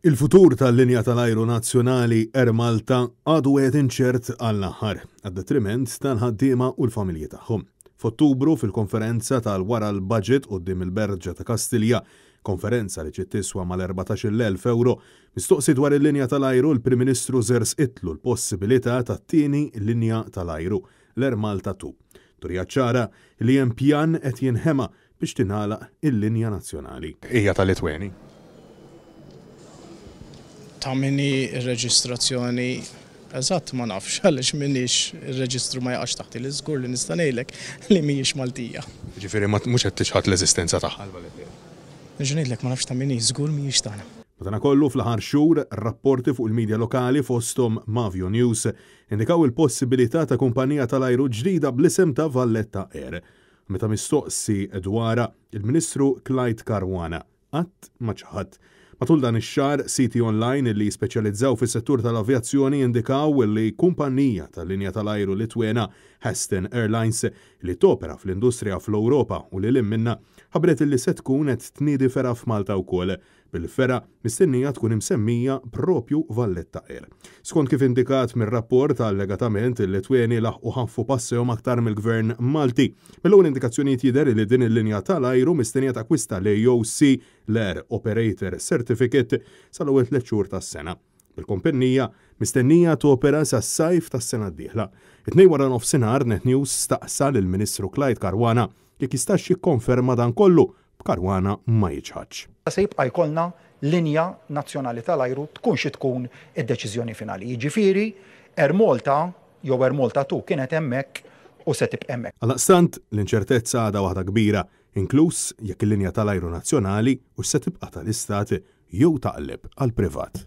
Il-futur tal-linja tal-ajru nazzjonali Air Malta għadu wieħed inċert għall-aħħar, għad-detriment tal-ħaddiema u l-familji tagħhom. F'Ottubru, fil-konferenza tal-wara l-budget quddiem il-Berġa ta' Kastilja, konferenza li ġiet tiswa mal-14,000 ewro, mistoqsi dwar il-linja tal-ajru l-Prim Ministru żersqitlu l-possibilità tat-tieni linja tal-ajru, l-Air Malta 2. Turija ċara li hemm pjan qed jinħema biex tingħalaq il-linja nazzjonali. Hija ta' Litweni. Ta' min hi r-reġistrazzjoni eżatt ma nafx għaliex m'iniex ir-reġistru ma jaqax taħti li żgur li nista' ngħidlek li mhijiex Maltija. Jiġifieri mhux qed tiċħad l-eżistenza tagħha l-Valletta Air? Nerġa' ngħidlek ma nafx ta' min hi, żgur mhijiex tagħna. Madankollu fl-aħħar xhur, rapporti fuq il-midja lokali fosthom Mavio News indikaw il-possibilità ta' kumpanija tal-ajru ġdida bl-isem ta' Valletta Air. Meta mistoqsi dwarha, il-Ministru Clyde Caruana qatt ma ċaħad. Matul dan ix-xahar, siti online li jispeċjalizzaw fis-settur tal-avjazzjoni indikaw li kumpanija tal-linja tal-ajru Litwena, Heston Airlines, li topera fl-industrija fl-Ewropa u lil hinn minnha, ħabbret li se tkun qed tniedi fergħa f'Malta wkoll. Bil-fergħa mistennija tkun imsemmija propju Valletta Air. Skont kif indikat mir-rapport, allegatament il-Litweni laħqu ħaffu passejhom aktar mill-Gvern Malti. Mill-ewwel indikazzjonijiet jidher li din il-linja tal-ajru mistennija takkwista l-AOC, l-Air Operator Certificate, sal-ewwel tlett xhur tas-sena. Bil-kumpannija mistennija topera sas-sajf tas-sena d-dieħla. It-Tnejn waranofsinhar Net News staqsa lill-Ministru Clyde Caruana jekk jistax jikkonferma dan kollu, b'Caruana ma jiċħadx. Se jibqa' jkollna linja nazzjonali tal-ajru tkun xi tkun id-deċiżjoni finali. Jiġifieri Air Malta jew Air Malta 2 kienet hemmhekk u se tibqa' hemmhekk. Għaldaqstant, l-inċertezza għadha waħda kbira, inkluż jekk il-linja tal-ajru nazzjonali hux se tibqa' tal-Istat jew taqleb għall-privat.